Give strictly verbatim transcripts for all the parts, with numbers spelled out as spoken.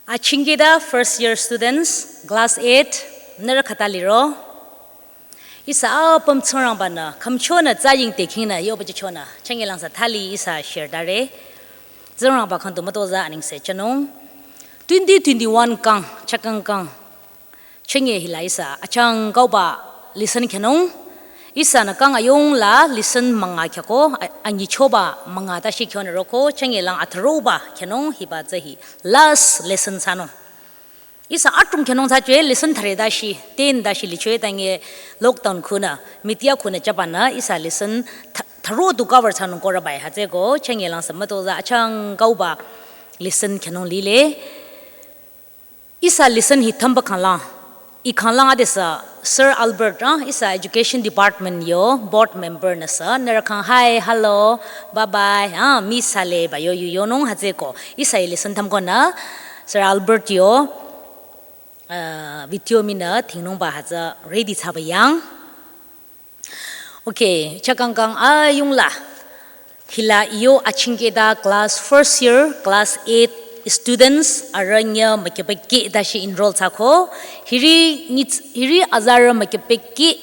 Achingketa first year students, class eight, nührü khüta liro. Ihsa apüm Tsingrangba-nü, khümchonü tsaying tekhingnü, yoba jichonü, chenge langsa thali ihsa share dare. Tsingrangba khyang du mütozah anengse jünung. Twenty twenty-one kang, chakang kang. Chenge hila ihsa achang kauba lesson khyünung. Ihsanü kang ayung la lesson münga khyüko, a-, anyichoba münga tashi khyonü roko, chenge lang athroba khyünung hiba tsü hi last lesson thsanung. Ihsa atung khyünung thsachue lesson thüre tashi, ten tashi lichue tange lockdown khunü, media khunü jabanü ihsa lesson th-, thüro du cover thsanung kora bai hütsüko, chenge langsa mütozah achang kauba lesson khyünung lile. Ihsa lesson hi thümba khanglang, i khanglang adesü Sir Albert, ah, ihsa Education Department yo board member nüsü, nührü khyang hi, hello, bye bye, ah, miss thsale ba yo yu yonung hütsüko. Ihsa hi lesson thümkonü Sir Albert yo, ah, video minü thingnungba hütsü ready thsaba yang. Okay, chakang kang ayung la. Hila iyo Achingketa class first year, class eight students, arüh nyi mükyüpeki tashi enroll thsako. Hiri nyi-, hiri azarü mükyüpeki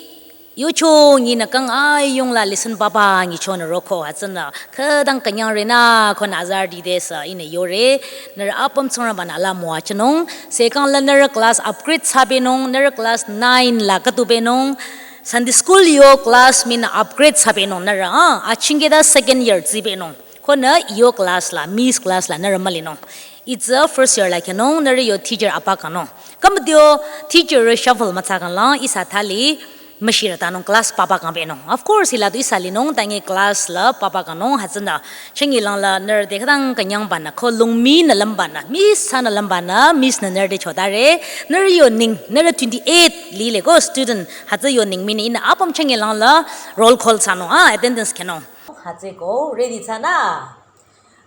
yocho nyinü kang ayung la lesson papa nyichonü roko hütsünü. Khütang künyangre nü konü azarüti desü ihnü yore. Nührü apüm Tsingrangba-nü ala müwajünung. Sekang la nührü class upgrade thsabenung, nührü class nine la khüdubenung. Sunday school yo class minü upgrade thsabenung nührü, ah, Achingketa second year tsibenung. Konü iyo class la, miss class la nührü mülinung. Itsü first year la khyünung, nührü yo teacher apa kangnung. Kamadio teacher reshuffle müthsa kanglang, ihsa thali müshirü tanung class papa kangbenung. Of course, hila du ihsa linung, tangi class la papa kangnung, hütsünü. Chenge lang la nührü te khütang künyangbanü, ko lungminü lümbanü, miss thsanü lümbanü, miss nü nührü te chodare, nührü yo ning, nührü twenty-eight lile ko student, hütsü yo ning minü ihnü apüm chenge lang la roll call thsanung, ah, attendance khyünung. Hütsüko, ready thsanü?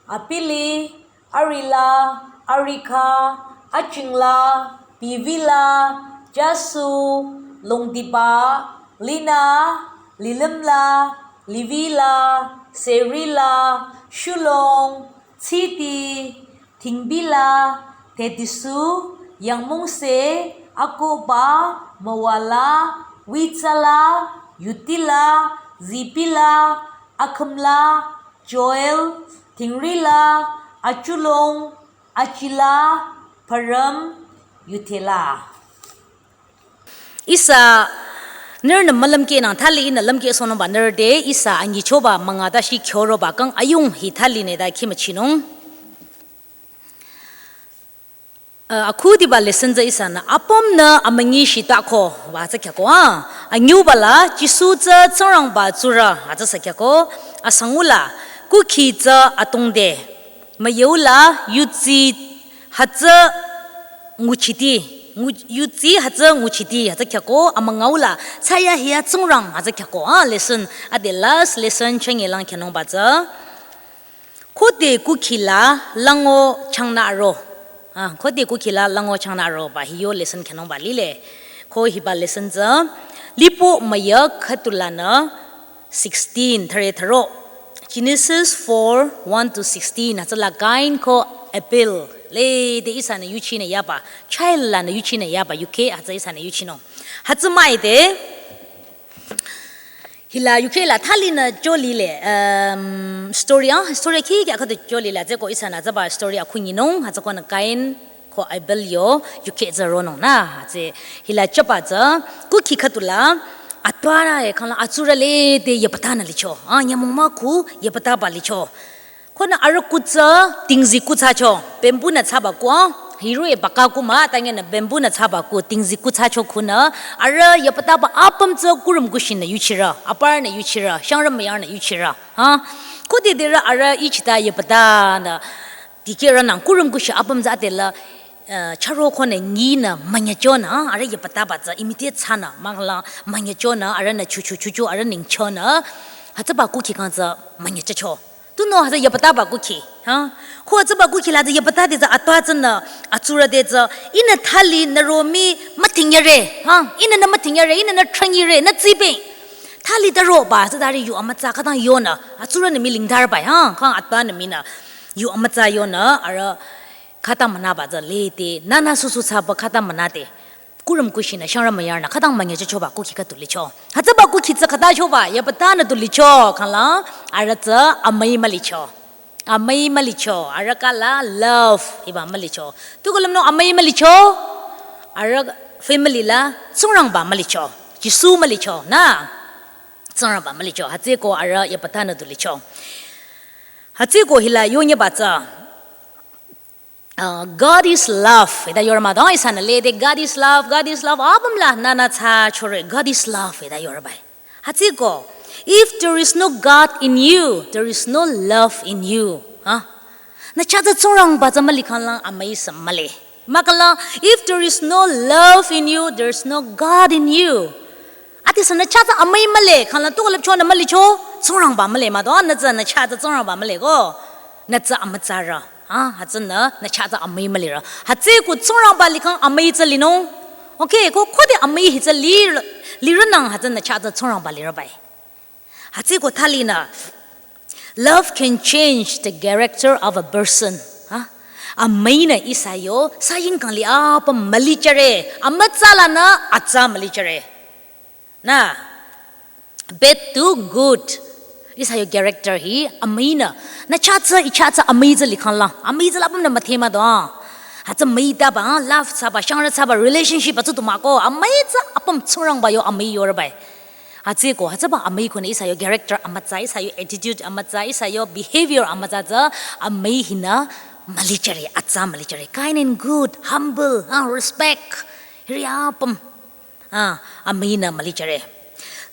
Apili, Arila, Arikha, Achingla, Pivila, Jasu, Longdiba, Lina, Lilimla, Livila, Serila, Shulong, Tsiti, Thingbila, Tedisu, Yangmungse, Akoba, Mawala, Witsala, Yutila, Zipila, Akhümla, Joel, Thingrila, Achulong, Achila, Param, Yuthela. Ihsa nührünü mülümkehnang thali ihnü lümkehsohnungba nührü te ihsa anyichoba münga tashi khyoroba kang ayung hi thali nü ta khimüchinung. Uh, akhudiba lesson tsü ihsanü apümnü amünyi shitako wa tsü khyüko, ah. Anyüba la Jisu tsü Tsingrangba tsurü wa tsü sü khyüko, asangula kukhi tsü atongde, müyeula yutsi hütsü nguchiti, ngu-, yutsi hütsü nguchiti wa tsü khyüko, amüngaula thsayahiya Tsingrang wa tsü khyüko, ah, lesson, ade last lesson chenge lang khyünungba tsü. Khode kukhi la lango changnü aro. Ah, khode kukhi la lango changnü aroba hi yo lesson khyünungba lile. Ko hiba lesson tsü Lipo müya khütulanü sixteen, thüre thüro. Genesis four, one to sixteen. Hütsüla Cain ko Abel. Lede ihsanü yuchinü yaba. Child lanü yuchinü yaba. Yuke hütsü ihsanü yuchinung. Hütsü müide. Hila yukhela thalinü jolile, um, story, ah, story khikhe akhüdu jolile, tsüko ihsanü tsüba story akhu nyinung, hütsükonü Cain ko Abel yo yukhe tsü ronung nü, tsü hila jüba tsü, kukhi khüdula, atwarü e khangla atsurü lede yepütanü licho, ah, nyümong mükhu yepütaba licho. Khunü arüh kuh tsü tingzi kuh thsacho, bamboo nü thsaba kuh, hiroh-i baka kuh mah, tangenü bamboo nü thsaba kuh, tingzi kuh thsacho khunü, arüh yepütaba apüm tsü kurüm kuh shinü yuchirü, aparünü yuchirü, shangrü müyarünü yuchirü, ha? Khode derü arüh ichita yepütanü, dikehrünang kurüm kuh shi apüm tsü adela, eh, chüro khunü nyinü münyüchonü, arüh yepütaba tsü imitate thsanü, mahkhang la münyüchonü, arühnü chuchu chuchu, arüh ningchonü, hütsüba kuh kihkang tsü münyüchücho. Tunüo hütsü yepütaba kuhkhi, ha? Ko hütsüba kuhkhi la tsü yepüta de tsü atwa tsünü, atsurü de tsü, ihnü thali nü romih mütingyare, ha? Ihnü nü mütingyare, ihnü nü tranyire, nü tsipeng. Thali ta roba, tsü tari yu amütsa khütang yonü, atsurünü mii lingdarba, ha? Khang atwanü miinü, yu amütsa yonü, arüh, khüta münaba tsü lede, nünü süsü thsaba khüta münade. Kurüm kushi nü shangrü müyarnü khütang münye chochoba kukhi khüdu licho. Hütsüba kukhi tsü khüta choba, yapütanü du licho, khangla, arüh tsü amüi mülicho. Amüi mülicho, arüh kala love, hiba mülicho. Tu kulüm nü amüi mülicho, arüh family la, Tsingrangba mülicho. Jisu mülicho, nü. Tsingrangba mülicho, hütsüeko arüh yapütanü du licho. Hütsüeko hila yonyeba tsü, uh, God is love. Hita yorü mah dong, ihsanü lede, God is love, God is love. Apüm la nünü thsachore, God is love. Hita yorü bai. Hütsüeko, if there is no God in you, there is no love in you. Ha? Nü chatsü Tsingrangba tsü müli khanglang amüi sü mühle. Mahkhangla, if there is no love in you, there is no God in you. Ati sü nü chatsü amüi mühle, khangla tu kulüp chonü mülicho, Tsingrangba mühle mah dong, nü tsü nü chatsü Tsingrangba mühle ko, nü tsü amütsarü. Ah, hütsünü, nü chatsü amüi mülirü. Hütsüeko Tsingrangba likhang amüi tsü linung. Okay, ko khode amüi hi tsü li, lirünang hütsünü chatsü Tsingrangba lirü bai. Hütsüeko thalinü, love can change the character of a person. Ha? Amüinü ihsa yo, saying kangli apüm mülichare, amütsa lanü atsa mülichare. Nü, bad to good. Ihsa yo character hi amüinü. Nü chatsü, i chatsü amüi tsü likhanglang. Amüi tsü lapüm nü müthema do. Hütsü müitaba, love thsaba, shangrü thsaba, relationship atsü tu mah ko. Amüi tsü apüm Tsingrangba yo amüi yorü bai. Hütsüeko, hütsüba amüi khunü ihsa yo character amütsa, ihsa yo attitude amütsa, ihsa yo behavior amütsa tsü amüi hinü mülichare, atsa mülichare. Kind and good, humble, ah, respect. Hiri apüm. Ah, amüinü mülichare.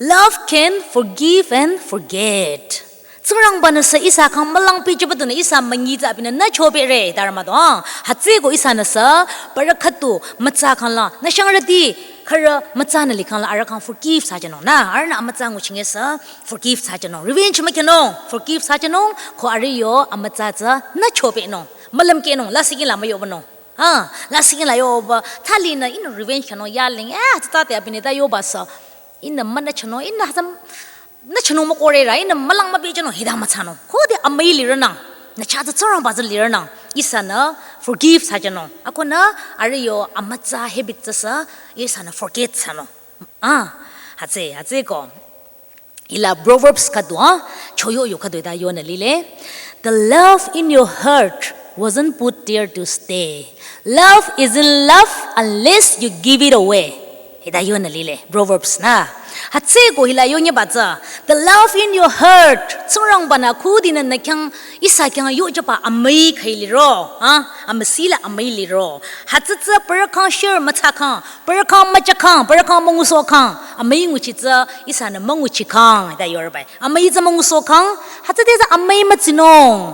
Love can forgive and forget. Tsingrangbanü sü ihsa khyang mülang pichiba tunü ihsa münyi tsü abinü nü chopehre, darü mah do. Ah, hütsüeko ihsanü sü, parü khüdu, mütsa khangla, nü shangrüti, khürü mütsanü likhangla, arüh khyang forgive thsajünung. Nü, arühnü amütsa nguchinge sü, forgive thsajünung. Revenge mükhenung, forgive thsajünung, ko arüh yo, amütsa tsü, nü chopehnung. Mülümkehnung, lasih kihla müyohbanung. Ah, lasih kihla yoba, thalinü ihnü revenge khanung yaling, eh, tsüta te abinü ta yoba sü. Ihnü münü chanung, ihnü hütsü, nü chanung mükohrerü, ihnü mülang müpehchanung, hita müthsanung. Khode amüi lirünang, nü chatsü Tsingrangba tsü lirünang, ihsanü forgive thsajünung. Akonü, arüh yo, amütsa habit tsü sü, ihsanü forget thsanung. Ah, hütsü, hütsüeko. Hila Proverbs khüdu, ah, choyo yo khüdu hita yonü lile. The love in your heart wasn't put there to stay. Love isn't love unless you give it away. Hita yonü lile, Proverbs nü. Hütsüeko hila yonyeba tsü. The love in your heart. Tsingrangbanü khudinü nü khyang, ihsa khyang yochaba amüi khüi liro. Ah, amüsila amüi liro. Hütsü tsü parü khyang share mütsa khang. Parü khyang mücha khang, parü khyang müngusoh khang, amüi nguchi tsü ihsanü münguchi khang, hita yorü bai. Amüi tsü müngusoh khang, hütsüde tsü amüi mütsinung.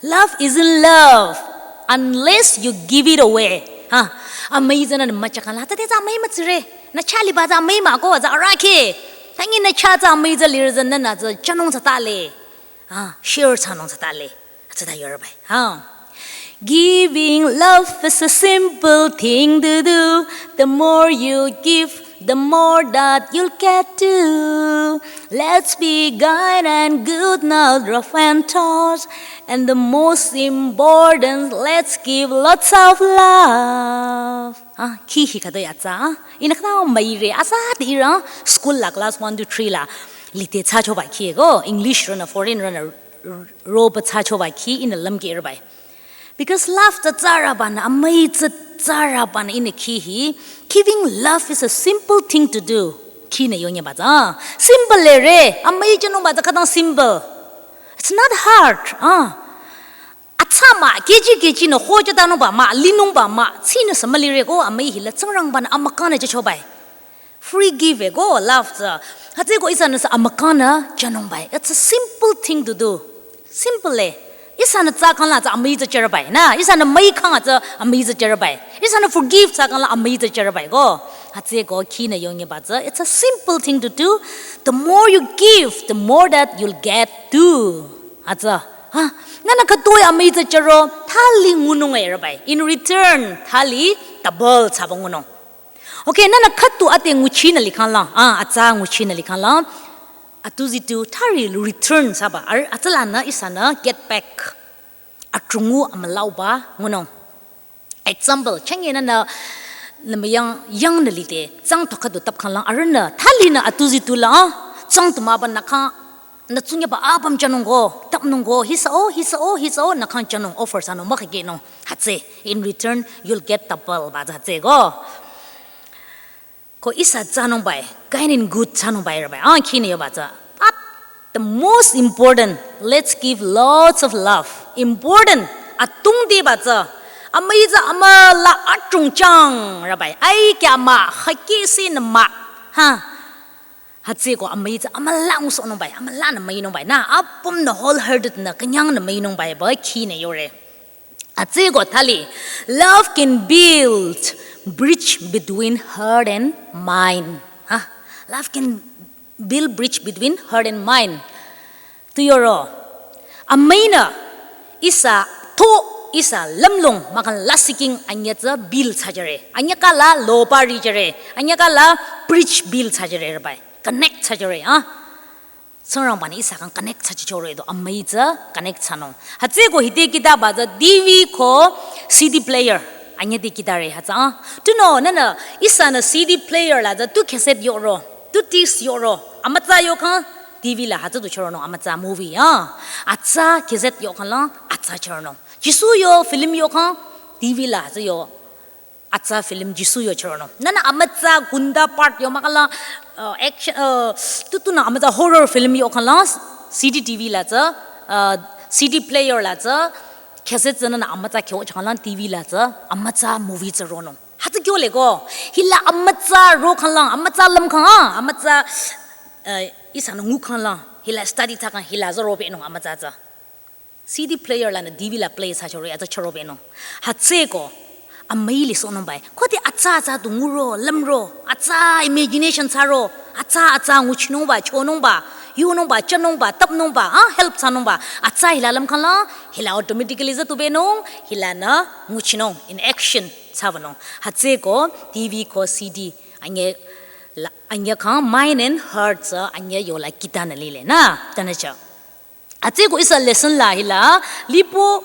Love isn't love unless you give it away. Ha, amüi tsünü nü mücha khang, hütsüde tsü amüi mütsire. Nü chaliba tsü amüi mah ko tsü arahkheh. Tangi nü cha tsü amüi tsü lirü tsünü nü tsü chanung tsü tale. Ah, share thsanung tsü tale. Hütsüta yorü bai. Ah. Giving love is a simple thing to do. The more you give, the more that you'll get to. Let's be kind and good, not rough and tough. And the most important, let's give lots of love. Ah, khi hi khüdu ya tsü, ah. Ihnü khüta müire, asa ti ihrü, school la class one to three la. Lite thsachoba khi ko, English rünü, foreign rünü, roba thsachoba khi, ihnü lümkerü bai. Because love tsü tsarabanü, amüi tsü tsarabanü ihnü khi hi, giving love is a simple thing to do. Khinü yonyeba tsü, ah. Simple lire, amüi chanungba tsü khütang simple. It's not hard, ah. Atsa mah, kg kg nü hochatanungba mah, linungba mah, tsinü sü mülire ko amüi hila Tsingrangbanü amükangnü jüchobai. Free gift e ko love tsü. Hütsüeko ihsanü sü amükangnü jünungbai. It's a simple thing to do. Simple e. Ihsanü thsa khangla tsü amüi tsü jürübai. Nü, ihsanü müi khang tsü amüi tsü jürübai. Ihsanü forgive thsa khangla amüi tsü jürübai ko. Hütsüeko khinü yonyeba tsü. It's a simple thing to do. The more you give, the more that you'll get too. Hütsü. Ha, nünü khütoi amüi tsü jüro, thali ngunung e rübai. In return, thali double thsaba ngunung. Okay, nünü khütu ate nguchinü likhanglang, ah, atsa nguchinü likhanglang. Atu zitu thali return thsaba, ar, hütsülanü ihsanü get back. atrungu amülauba ngunung. Example, chenge nünü, nümüyang, yang nü lide, tsang thokha du tap khanglang, arühnü, thali nü atuzi tula, tsang tumaba nü kha, nü tsunyaba apüm chanung go, tap nung go, hisa o, hisa o, hisa o, nü kha chanung offer thsanung, mükha genung, hütsü, in return, you'll get double, ba hütsü go. Ko ihsa thsanung bai, kainin good thsanung bai rübai, ah, kine yoba tsü. But the most important, let's give lots of love. Important, atung deba tsü. Amüi tsü amüla atrung chang rübai. Ai kya ma, hakisi nü ma. Ha. Hütsü ko amüi tsü amüla ngusohnung bai, amüla nü müinung bai. Na, apüm nü wholehearted nü, künyang nü müinung bai, ba kine yore. Hütsü ko thali, love can build bridge between heart and mind. Ha? Love can build bridge between heart and mind. Tu yoro, amüinü, ihsa, to, ihsa, lümlong, mahkhang lasih king anyüh tsü build thsajüre. Anyüh kala, loba rijüre. Anyüh kala, bridge build thsajüre rübai. Connect thsajüre, ha? Tsingrangba nü ihsa khyang connect thsachichore do amüi tsü connect thsanung. Hütsü ko hide kihta ba tsü T V ko C D player. Anyüh te kihta re hütsü, ah. Tunüo nünü ihsanü C D player la tsü tu cassette yoro, tu disc yoro. Amütsa yokhang T V la hütsü du chüronung amütsa movie, ah. Atsa cassette yokhang la atsa chüronung. Jisu yo film yokhang T V la hütsü yo. Atsa film Jisu yo chüronung. Nünü amütsa gunda part yo mahkhang la, uh, action, uh, tu tunü amütsa horror film yokhang la C D T V la tsü, uh, C D player la tsü, cassette tsü nünü amütsa kyo chang la T V la tsü, amütsa movie tsü ronung. Hütsü kyo le ko, hila amütsa rokhang la, amütsa lümkhang, ah, amütsa, uh, ihsanü ngukhang la, hila study thsakhang, hila tsü robenung amütsa tsü. C D player lanü T V la play thsachore, atsa chürobenung. Hütsü ko, amüi lisohnung bai. Khode atsa atsa du nguro, lümro, atsa imagination thsaro, atsa atsa nguchinungba, chonungba, yunungba, chanungba, tapnungba, ah, help thsanungba. Atsa hila lümkhang la, hila automatically tsü tubenung, hilanü nguchinung, in action thsabanung. Hütsü ko, T V ko C D, anyüh la, anyüh khyang mind and heart tsü, anyüh yola kihtanü lile, na, tanü cha. Hütsü ko ihsa lesson la hila, lipo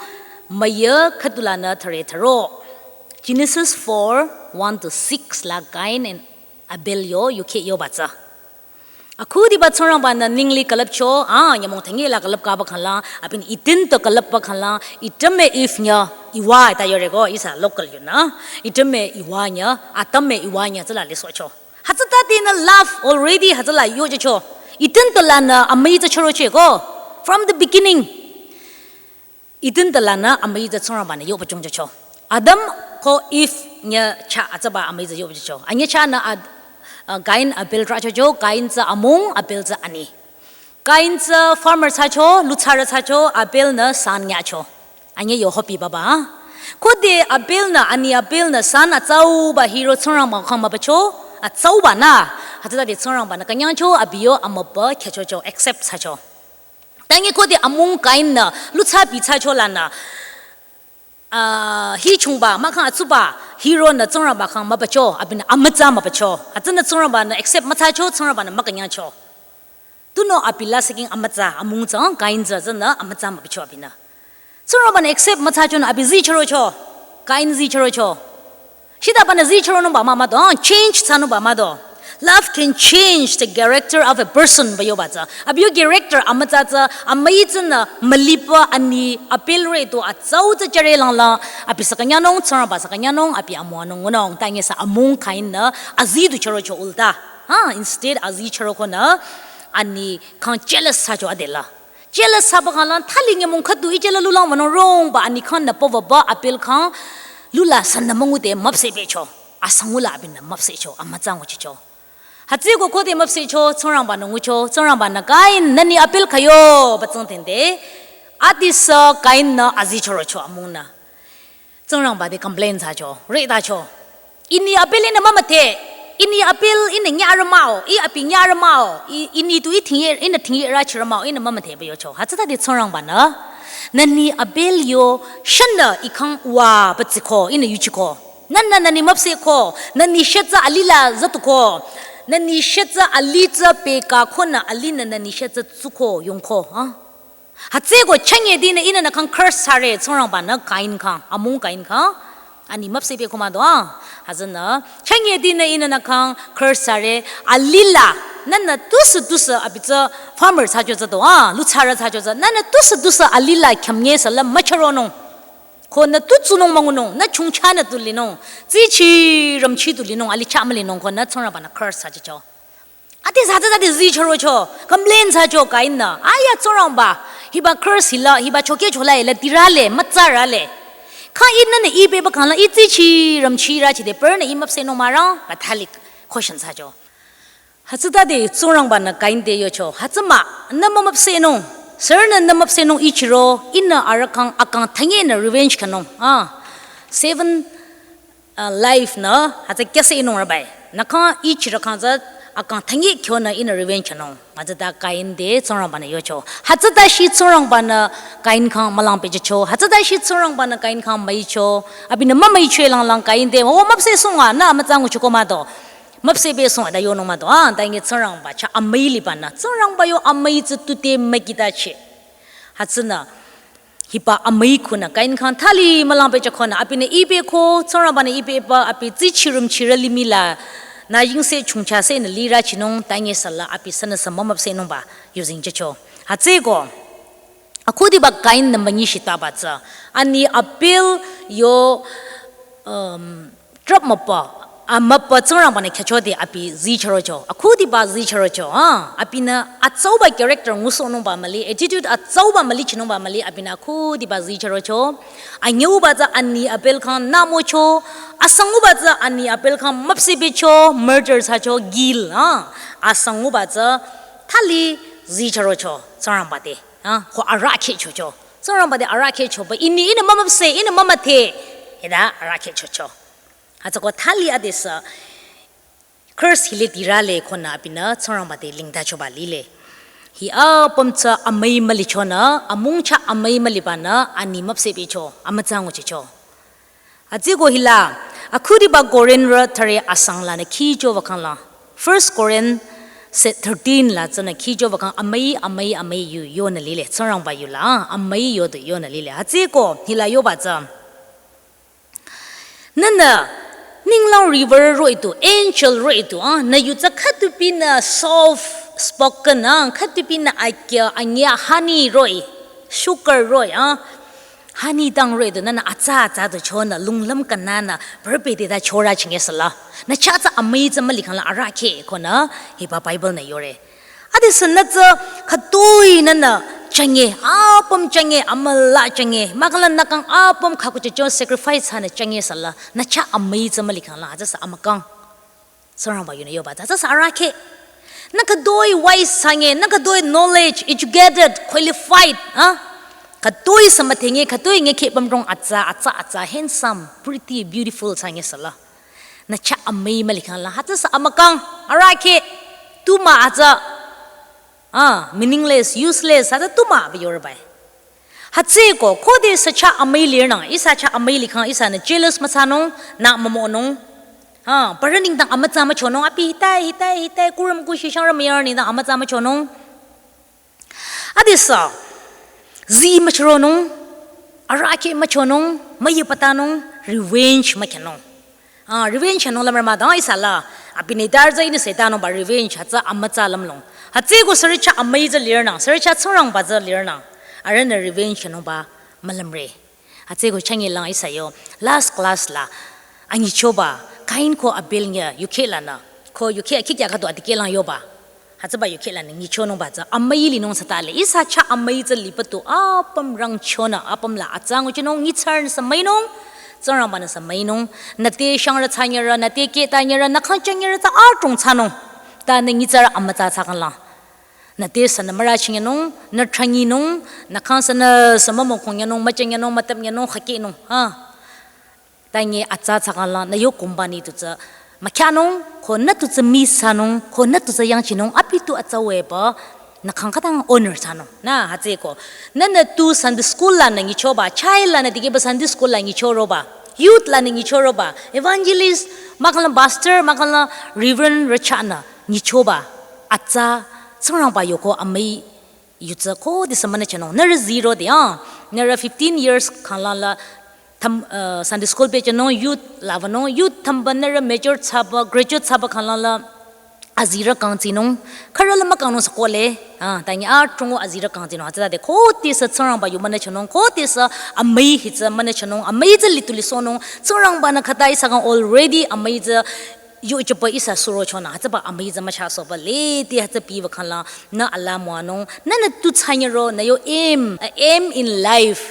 müyü khüdu lanü thüre thüro. Genesis four, one to six la Cain and Abel yo, yukheh yoba tsü. Akhudiba Tsingrangba nü ningli külüpcho, ah, nyümong thangi la külüp kaba khangla, abinü Eden to külüpba khangla, Adam me Eve nyü, Eva ta yore ko, ihsa local yunü. Adam me Eva nyü, Adam me Eva nyü, tsüla lisohcho. Hütsüta dinü love already hütsüla yojecho. Eden to lanü amüi tsü chüroche ko. From the beginning. Eden to lanü amüi tsü Tsingrangba nü yoba chungjecho. Adam ko Eve nyü chah atsaba amüi tsü yoba chungjecho. Anyüh chahnü Ad-, uh, Cain Abel trahchocho, Cain tsü amung, Abel tsü ani. Cain tsü farmer thsacho, luthsarü thsacho, Abel nü son nyacho. Anyüh yo hobby baba. Khode Abel nü, ani Abel nü son atsauba hiro Tsingrangba khyang mübacho, atsauba nü. Hütsüta de Tsingrangba nü künyangcho, abi yo amübü khyüchocho, accept thsacho. Tangi khode amung Cain nü, luthsapi thsacho lanü. Ah, hi chungba, mahkhang atsuba, hiro nü Tsingrangba khyang mübacho, abinü amütsa mübacho. Hütsünü Tsingrangba nü accept müthsacho, Tsingrangba nü mükünyangcho. Tunüo abi lasih king amütsa, amung tsü, Cain tsü, tsünü amütsa mübicho abinü. Tsingrangba nü accept müthsachonü abi zi chürocho, Cain zi chürocho. Shita banü zi chüronungba mah mah do, ah, change thsanungba mah do. Love can change the character of a person ba yoba tsü. Abi yo character amütsa tsü, amüi tsünü müliba ani Abel re to atsau tsü chüre langla, abi sü künyangnung, Tsingrangba sü künyangnung, abi amüwanung ngunung, tangi sü amung Cain nü, azi du chürocho ulta. Ha, instead azi chürokonü, ani khyang jealous thsacho adela. Jealous thsaba khangla, thali nyümong khüdu ijela lulang wünung rongba, ani khyang nü pova ba, Abel khyang, lula sünü müngude müpsehpehcho. Asangula abinü müpsehcho, amütsa nguchicho. Hütsü ko khode müpsehcho, Tsingrangba nü ngucho, Tsingrangba nü Cain, nü ani Abel khayo, ba tsingdhingde. Adisü Cain nü azi chürocho amung nü. Tsingrangba te complain thsacho, retacho. Ini Abel inü mümüdhe, ini Abel inü nyarü mah-o, ih abi nyarü mah-o, i-, ini tu ih thingye, inü thingye rachirü mah-o, inü mümüdhe ba yocho. Hütsüta de Tsingrangba nü, nü ani Abel yo, shünü ih khyang wa ba tsiko, inü yuchiko. Nünü nü ani müpsehko, nü ani shetsü alila zatuko, nü ani shetsü ali tsü pehkakonü alinü nü ani shetsü tsuko, yongko, ha? Hütsüko chünye dinü ihnü nü khyang curse thsare Tsingrangba-nü Kain khyang, amung Kain khyang. Ani müpsehpeh khoma do a. Hütsünü chünye dinü ihnü nü khyang curse thsare, alila, nünü tusü tusü abi tsü farmer thsacho tsü do a, luthsarü thsacho tsü, nünü tusü tusü alila khyümnye süla müchüronung. Ko nü tu tsunung müngunung, nü chongcha nü tu linung, tsichi rümchi tu linung, ali chah mülinung ko nü Tsingrangba-nü curse thsachicho. Ade thsa tsü ade zichürocho, complain thsacho Kain-nü. Aya Tsingrangba, hiba curse hila, hiba chokeh chola ila tirale, mütsarale. Kha ihnü nü ih pehba khangla ih tsichi rümchi rachide pernü ih müpsehnung mah rang, ba thali question thsacho. Hütsütade Tsingrangba-nü Kain te yocho, hütsü mah, nü mümüpsehnung, sürünü nü müpsehnung ichiro, ihnü arüh khyang akang thünye nü revenge khanung. Ah, seven uh, life nü, hütsü kyüsehnung rübai. Nü khyang ichirü khyang tsü akang thünye kyonü ihnü revenge khanung. Hütsüta Kain te Tsingrangba-nü yocho. Hütsüta shi Tsingrangba-nü Kain khyang mülang pehjücho. Hütsüta shi Tsingrangba-nü Kain khyang müicho. Abinü mümüicho langlang Kain te, o müpsehsohng a, nü amütsa nguchiko mah do. Müpsehpehsohng a ta yonung mah do. Ah, ta nge Tsingrangba chah amüi libanü. Tsingrangba yo amüi tsü tute mükitache. Hütsünü hiba amüi khunü Kain khyang thali mülang pehjükonü, abinü ih pehko, Tsingrangba-nü ih pehba, abi tsichi rümchirü limih la, nü yingse chongcha se nü lirü chinung, ta nge süla abi sünüsü mümüpsehnungba, yuzeng jücho. Hütsüko, akhudiba Kain-nü münyi shitaba tsü, ani Abel yo, um, trap müpa, a müpa Tsingrangba-nü khyüchode abi zichürocho. Akhudiba zichürocho, ah, abinü atsauba character ngusohnungba müli, attitude atsauba müli chinungba müli, abinü akhudiba zichürocho. Anyüuba tsü ani Abel khyang nümocho, asanguba tsü ani Abel khyang müpsehpehcho, murder thsacho, kill, ah. Asanguba tsü thali zichürocho, Tsingrangba te, ah, ko arahkheh chocho. Tsingrangba te arahkheh choba, ini, ihnü mümüpseh, ihnü mümüdhe, hita arahkheh chocho. Hütsüko thali adesü curse hile tirale konü abinü Tsingrangba te lingtachoba lile. Hi apüm tsü amüi mülichonü, amung chah amüi mülibanü, ani müpsehpehcho, amütsa nguchicho. Hütsüko hila, akhudiba Korinthrü thüre asang lanü khicho wükhangla. First Corinth se thirteen la tsünü khicho wükhang amüi, amüi, amüi yu, yonü lile, Tsingrangba yu la, amüi yodu yonü lile. Hütsüko hila yoba tsü. Nünü, ninglang river roh-i tu, angel roh-i tu, ah, nü yu tsü khütupinü soft spoken, ah, khütupinü akya, anya honey roh-i, sugar roh-i, ah, honey dang roh-i tu, nünü atsa atsa tu chonü, lunglüm kananü, pürpü te ta chorü chinge süla. Nü chah tsü amüi tsü mülikhangla arahkheh konü, hiba Bible-nü yore. Adesü nü tsü khütoi nünü chünye, apüm chünye, amüla chünye, mahkhang nü kang apüm khükuchicho sacrifice hanü chünye süla, nü chah amüi tsü mülikhangla, hütsüsü amükang. Tsingrangba yunü yoba, hütsüsü arahkheh. Nü khütoi wise thsanye, nü khütoi knowledge, educated, qualified, ah? Khütoi sü müdhenye, khütoi nge kheh pümdrong atsa, atsa, atsa, handsome, pretty, beautiful thsanye süla. Nü chah amüi mülikhangla, hütsüsü amükang, arahkheh, tu mah atsa, ah, meaningless, useless, atsa tu mah abi yore bai. Hütsüko, khodesü chah amüi lirnang, ihsa chah amüi likhang, ihsanü jealous müthsanung, nü mümonung. Ah, parü nengdang amütsa müchonung, abi hitai, hitai, hitai, kurüm kushi shangrü müyarü nengdang amütsa müchonung. Adesü, zi müchüronung, arahkheh müchonung, müyi patanung, revenge mükhenung. Ah, revenge hanung lümre mah dang ihsa la, abinü dar tsü ihnü Satan-nungba revenge, hütsü amütsa lümlong. Hütsüko sürü chah amüi tsü lirnang, sürü chah Tsingrangba tsü lirnang. Arühnü revenge hanungba mülümre. Hütsüko chünye lang ihsa yo, last class la, anyichoba, Kain ko Abel nge yukheh lanü, ko yukheh akhikyah khüdu adikehlang yoba. Hütsüba yukheh lanü nyichonungba tsü, amüi linung sütale, ihsa chah amüi tsü lipü tu, apüm rangchonü, apüm la atsa nguchinung, nyitsarünü sü müinung, Tsingrangba-nü sü müinung, nü te shangrü thsanyerü, nü te keh tanyerü, nü kang chünyerü tsü adrong thsanung, ta nü nyitsarü amütsa thsakhangla. Nü te sünü mürü chingenung, nü tranyinung, nü kang sünü sü mümükhongnyenung, müchünyenung, mütüpnyenung, khükehnung, ha. Ta nge atsa thsakhangla, nü yo company tu tsü mükyanung, ko nü tu tsü miss thsanung, ko nü tu tsü yangchinung, abi tu atsa weba, nü kang khütang honor thsanung. Nü hütsüko. Nünü tu Sunday school lanü nyichoba, child lanü dikehba Sunday school la nyichoroba, youth lanü nyichoroba, evangelist, mahkhang la pastor, mahkhang la reverend rü chahnü nyichoba, atsa, Tsingrangba yoko amüi Yutsü khodesü münüchinung. Nührü zero de, ah. Nührü fifteen years khanglang la tham, uh, Sunday school pehjünung, youth labanung, youth thamba nührü mature thsaba, graduate thsaba khanglang la azirü kangtsinung. Khürü la mükangnung sü kohle. Ah, tanyi adrong azirü kangtsinung. Hütsütade khodesü Tsingrangba yu münüchinung, khodesü amüi hitsü münüchinung, amüi tsü litu lisohnung. Tsingrangba-nü khüta ihsa khyang already amüi tsü yu jüba ihsa surochonü, hütsüba amüi tsü müchasohba lede hütsü biba khanglang nü ala müwanung, nünü tu thsanyiro, nü yo aim, a aim in life.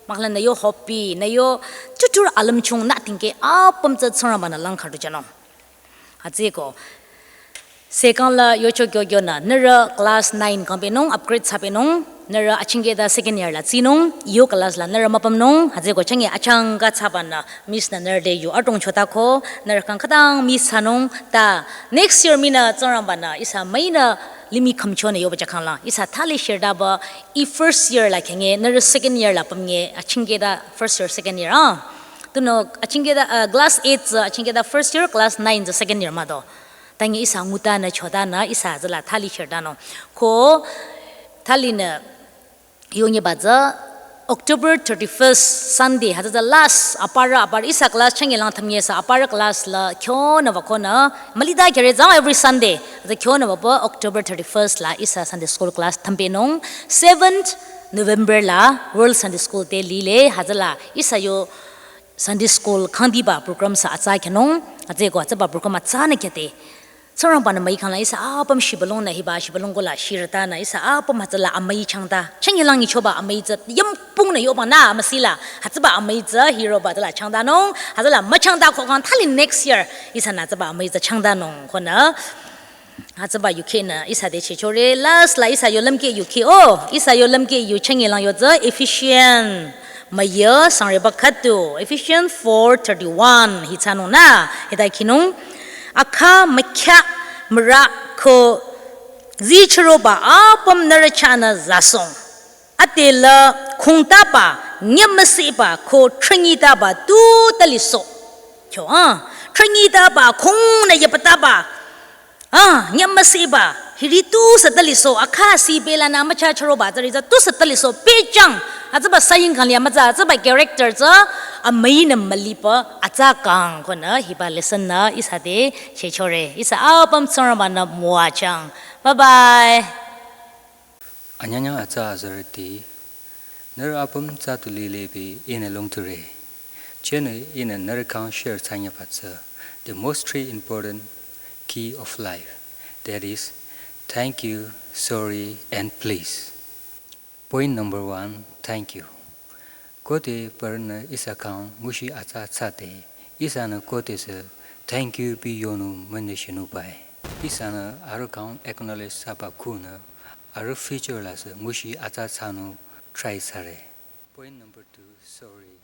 Mahkhang nü yo hobby, nü yo tutur alümchung nü tingke apüm tsü Tsingrangba-nü lang khüdu jünung. Hütsüeko, sekang la yocho kyo kyonü, nührü class nine kang pehnung, upgrade thsa pehnung, nührü achingkehta second year la tsinung, yo class la nührü müpümnung, hütsüeko chünye achangka thsabanü, Miss-nü nührü te yu adrong chotako, nührü khyang khütang miss thsanung, ta next year mii nü Tsingrangba-nü, ihsa müinü limih khümchonü yoba jükhanglang, ihsa thali shirtaba, i first year la kenge, nührü second year la pümnge, achingkehta first year, second year, ah. Tunüo achingkehta, uh, class eight tsü achingkehta first year, class nine tsü second year mah do. Tanyi ihsa ngutanü chotanü ihsa tsüla thali shirtanung. Ko thalinü yonyeba tsü October thirty-first Sunday, hütsü tsü last, aparü, aparü ihsa class chünye lang thümnge sü aparü class la kyonü wükonü, mülita kere tsü every Sunday, hütsü kyonü wüba October thirty-first la ihsa Sunday school class thümpehnung, seventh November la World Sunday School Day lile, hütsüla ihsa yo Sunday school khangdiba program sü atsa kyanung, hütsüeko hütsüba program atsanü kyade. Tsingrangba-nü müikhangla ihsa apüm shibülungnü hiba shibülung kola shirtanü ihsa apüm hütsüla amüi changta. Chünye lang nyichoba amüi tsü yampungnü yoba nü amüsila. Hütsüba amüi tsü hiroba tsüla changtanung, hütsüla müchangta kokhang thali next year ihsanü hütsüba amüi tsü changtanung konü. Hütsüba yukhehnü ihsa te chechore, last la ihsa yo lümkeh yukhe, oh, ihsa yo lümkeh yu chünye lang yo tsü Ephesian müyü sangreba khüdu, Ephesians four thirty-one, hi thsanung nü, hita khinung, akha mükya mürü ko zichiroba apüm nührü chahnü zasohng. Ade la khungtaba, nyümüsiba ko thrünyitaba tu talisoh. Kyo, ah, thrünyitaba, khungnü yepataba, ah, nyümüsiba, hiri tusü talisoh, akha sibelanü müchacharoba, tsüri tsü tusü talisoh, pehjang, hütsüba saying kangli amütsa, hütsüba character tsü, amüinü müliba, atsa kang konü, hiba lesson nü, ihsa te, chechore, ihsa apüm Tsingrangba-nü müwajüng. Bye bye. Anyanya atsa azarüti, nührü apüm tsü tu lilebe ihnü longture. Chünye ihnü nührü khyang share thsanyaba tsü, the most three important key of life. That is, thank you, sorry, and please. Point number one, thank you. Khode parünü ihsa khyang nguchi atsa thsade, ihsanü khodesü thank you pi yonung münüshinung bai. Ihsanü arüh khyang acknowledge thsaba khunü, arüh future la sü nguchi atsa thsanung try thsare. Point number two, sorry.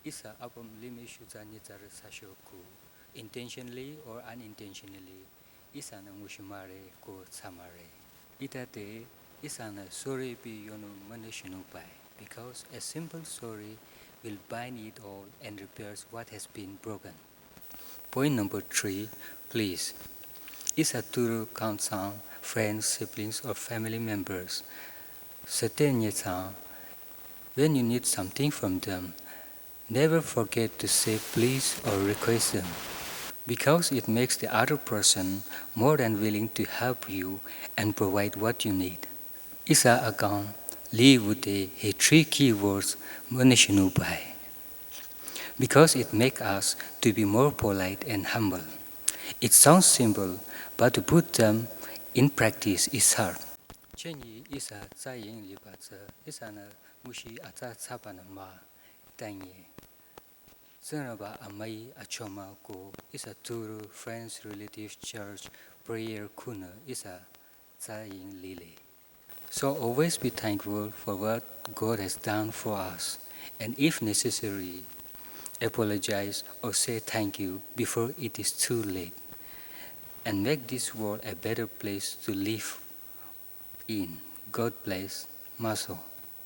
Ihsa apüm limih shutsa nyitsarü thsacho khu, intentionally or unintentionally, ihsanü nguchi mare ko thsa mare. Hitade ihsanü sorry pi yonung münüshinung bai, because a simple sorry will bind it all and repairs what has been broken. Point number three, please. Ihsa turu khyang sang, friends, siblings, or family members, süte nyitsang, when you need something from them, never forget to say please or request them, because it makes the other person more than willing to help you and provide what you need. Ihsa akang liwute hi three key words münüshinung bai, because it makes us to be more polite and humble. It sounds simple, but to put them in practice is hard. Chünye ihsa tsaying liba tsü ihsanü nguchi atsa thsabanü mah, tanyi Tsingrangba amüi achomang ko ihsa turu, friends, relatives, church, prayer khunü ihsa tsaying lile. So always be thankful for what God has done for us, and if necessary, apologize or say thank you before it is too late, and make this world a better place to live in. God bless. Maso.